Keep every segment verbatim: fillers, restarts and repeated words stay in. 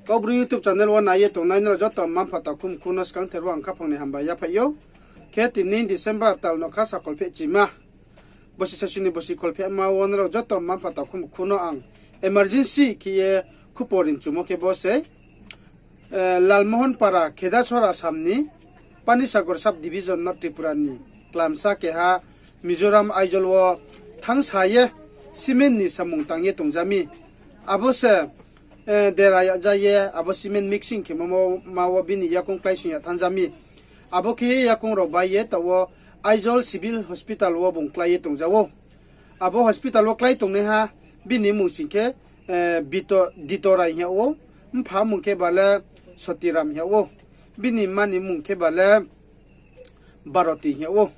Kaubru YouTube channel wo nai ye tongnai nrao joto mma-mpha takhu mkhu no skangther wo ang khaphang ni hambai yaphaih ou. Khe tini December tal no kha sakhol pheh chima. Bosi sasuni bosi kholphehma wo nrao joto mma-mpha takhu mkhu no ang emergency khe ye khupor ri mchumo khe bo sei, Lalmohon Para, Khedasora sam ni Panisagar sub division, North Tripura ni klamsa keha Mizoram Aizawl wo thanngsa ye cement ni samung tang ye tongja mi. Abo se dera yagja ye abo cement mixing khemo ma wo bini yakoung kláisong ya thanngja mi. Abo khe ye yakoung rao bai ye taoh wo Aizawl Civil Hospital wo bung klái ye tongja ou. Abo hospital wo klái tongnaiha bini mmung sing khe Ditorai hing yag ou, mpha mmung khe ba le Sotiram hing yag ou, bini mma ni mmung khe ba le Baroti hing yag ou.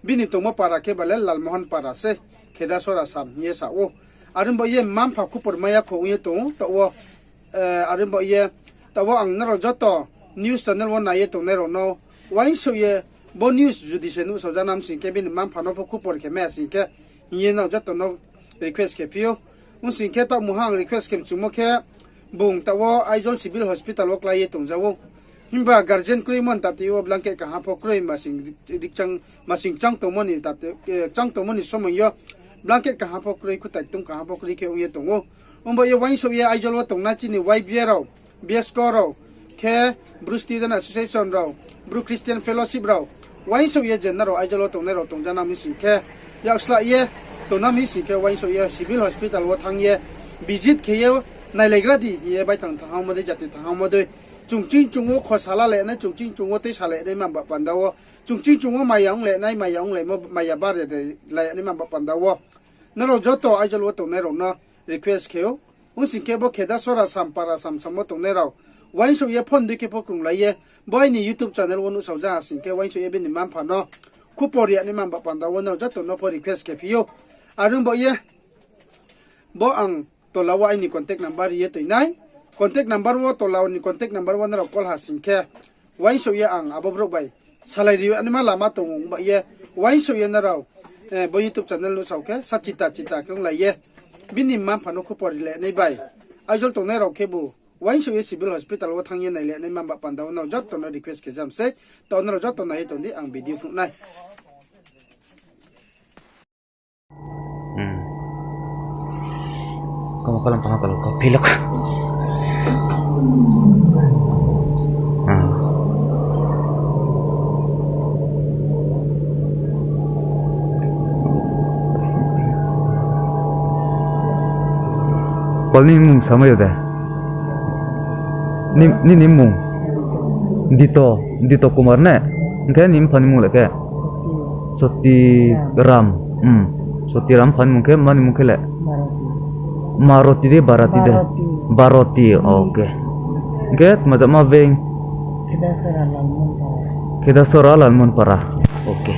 Bini tongmo para khe ba le Lalmohon Para sei, Khedasora sam hing ye sa ou. Are baoh ye mma-mpha khupor mai ya kho ong ye tong ou taoh wo. Are baoh ye taoh wo ang nrao joto news channel wo nai ye tongnai rao no uaingsouh ye bo news judi se nuhsao ja na ong sing khe bini mma-mpha no pho khupor khe mai ya sing khe hing ye nrao joto no request khe phi ou. Ong sing khe taoh mungha ang request khe mchumo khe bung taoh wo Aizawl Civil Hospital wo klái ye tongja ou. Himba guardian kroimo ni tate wo blanket kaham pho kroi, masing chang tongmo ni somoi yo blanket kaham pho kroi, khutai ktung kaham pho kroi khe ong ye tong ou. Ong baoh ye uaingsouh ye Aizawl wo tongnai chini Y B A rao, BSCO rao, khe Bru Student Association rao, Bru Christian Fellowship rao, uaingsouh ye je nrao Aizawl wo tongnai rao tongja na mi sing khe, yak slah ye tong na mi sing khe uaingsouh ye Civil Hospital wo thanng ye visit khe ye nailaigra di hing ye baithang thanngmo dei, jati thanngmo dei. Chung ching chung wo khosa la le nai, chung ching chung wo tuisa le nai ma ba panda wo, chung ching chung wo maya ong le nai, maya ong le, maya bare lai nai ma ba panda wo nrao joto Aizawl wo tongnai rao no request khe ou. Ong sing khe bo Khedasora sam para sam sam wo tongnai rao uaingsouh ye phone dei khe pho krunglai ye bo aini YouTube channel wo nuhsao ja ha sing khe uaingsouh ye bini mma-mpha no khupor ri ya nai ma ba panda wo nrao joto no pho request khe phi ou. Are baoh ye bo ang tola wo aini contact number ri ye toi nai. Contact number wo, tola ni contact number wo nrao call ha sing khe uaingsouh ye ang abo brouh bai salai ri ya naima lama tong ou. Ong baoh ye uaingsouh ye nrao bo YouTube channel nuhsao khe sa chita chita khe onglai ye bini mma-mpha no khupor ri le nai bai, Aizawl tongnai rao khebu uaingsouh ye Civil Hospital wo thanng ye nai le nai ma ba panda wo nrao joto no request khe jam sei. Taoh nrao joto nai ye tong di ang video phnuh nai. Kamo kalam paha kalo ka pilak. Pal ni mmung samai yo de? Nini mmung? Dito, Dito Kumar ne? Hing khe nini mpha ni mmung le khe? Soti Ram. Soti Ram mpha ni mmung khe, mma ni mmung khe le? Maroti de, Barati de? Baroti, okay. Hing khe tma jama being? Khedasora Lalmohon Para. Okay.